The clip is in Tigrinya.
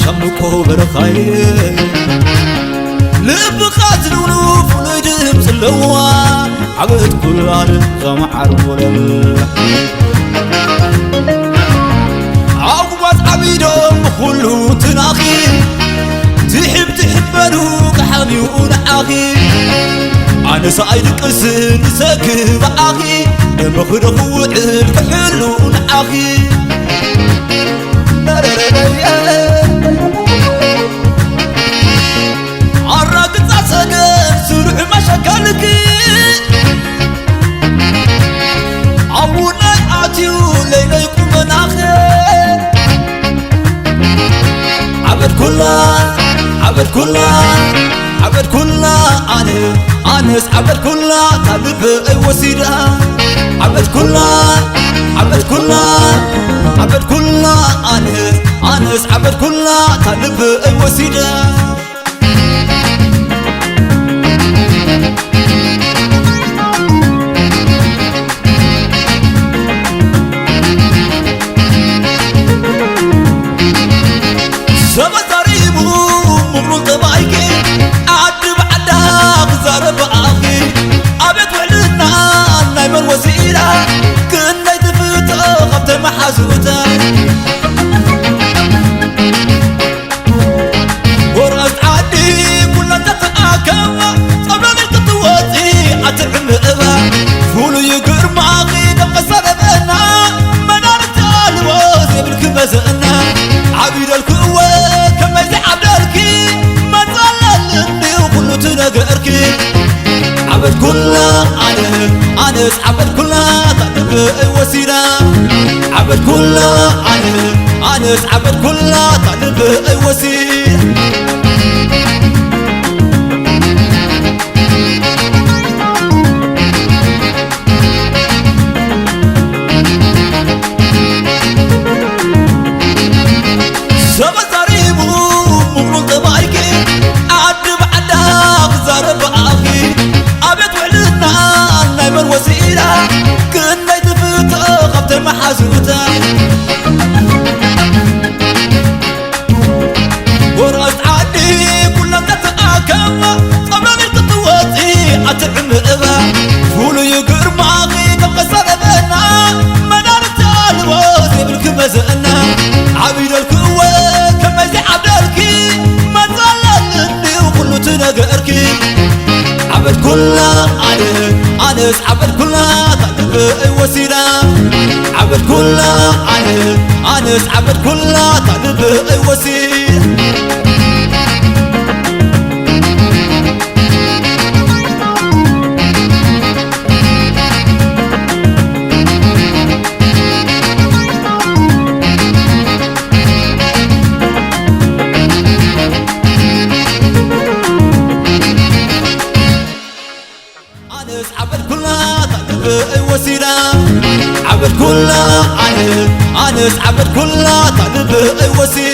ከም ንቆ በረኻየ። ልብኻ ዝንውኑ ፍሉይ ድምፂ ኣለዋ። ዓበት ኩላን ዘማዓር ወለል። ኣጉባዝ ዓቢዶም ብኹሉ ትናኺ። ትሕብ ትሕበሉ ክሓምዩ ንዓኺ። ኣነስ ኣይድቅስን ይሰክብ ብዓኺ። ደምኺ ዶ ክውዕል ክሕሉ ንዓኺ። ኣራግጻ ሰገን ስሩዕ መሸከልኪ። ኣውናይ ኣትዩ ለይለይ ቁመናኸ። ዓበድኩላ፣ ዓበድኩላ፣ ዓበድኩላ ኣነ፣ ኣነስ ዓበድኩላ ታልበይ ወሲዳ። ዓበድኩላ፣ ዓበድኩላ፣ ዓበድኩላ ኣነ፣ ኣነስ ዓበድኩላ ታልበይ ወሲዳ። ሰበ ዛሪቡ ምቕሉል ጠባይኪ፣ ዓዲ ብዓዳ ክዛረብ ብኣኺ። ኣቤት ውዕልና ናይ መን ወሲዳ፣ ክንደይ ትፍቶ ካብተን መሓዙታ። ጎረዝ ዓዲ ኩላ ተተኣከባ፣ ጸብለል ክትወጺ ኣትዕምእባ። ፍሉይ ግርማኺ ደም ቀሰረበና፣ መዳርግቲ ኣልቦ ዘይብልኪ መዘና። ዓቢደልኪ እወ ከመይ ዘይዓብደልኪ፣ መጸለል እንድዩ ኩሉ ትነገርኪ። ዓበድኩላ ኣነ፣ ኣነስ ዓበድኩላ ታልበይ ወሲዳ። ዓበድኩላ ኣነ፣ ኣነስ ዓበድኩላ ታልበይ ወሲዳ። ሰበ ዛሪቡ ምቕሉል ጠባይኪ፣ ዓዲ ብዓዳ ክዛረብ ብኣኺ። ኣቤት ውዕልና ናይ መን ወሲዳ፣ ክንደይ ትፍቶ ካብተን መሓዙታ። ጎረዝ ዓዲ ኩለን ተተኣከባ፣ ጸብለል ክትወጺ ኣትዕምእባ። ፍሉይ ግርማኺ ከም ቀሰረበና፣ መዳርግቲ ኣልቦ ዘይብልኪ መዘና። ዓቢደልኪ እወ ከመይ ዘይዓብደልኪ፣ መጸለል እንድዩ ኩሉ ትነገርኪ። ዓበድኩላ ኣነ፣ ኣነስ ዓበድኩላ ታልበይ ወሲዳ። ዓበድኩላ ኣነ፣ ኣነስ ዓበድኩላ ታልበይ ወሲዳ። ኣነስ ዓበድኩላ ታልበይ ወሲዳ። ዓበድኩላ ኣነ፣ ኣነስ ዓበድኩላ ታልበይ ወሲዳ።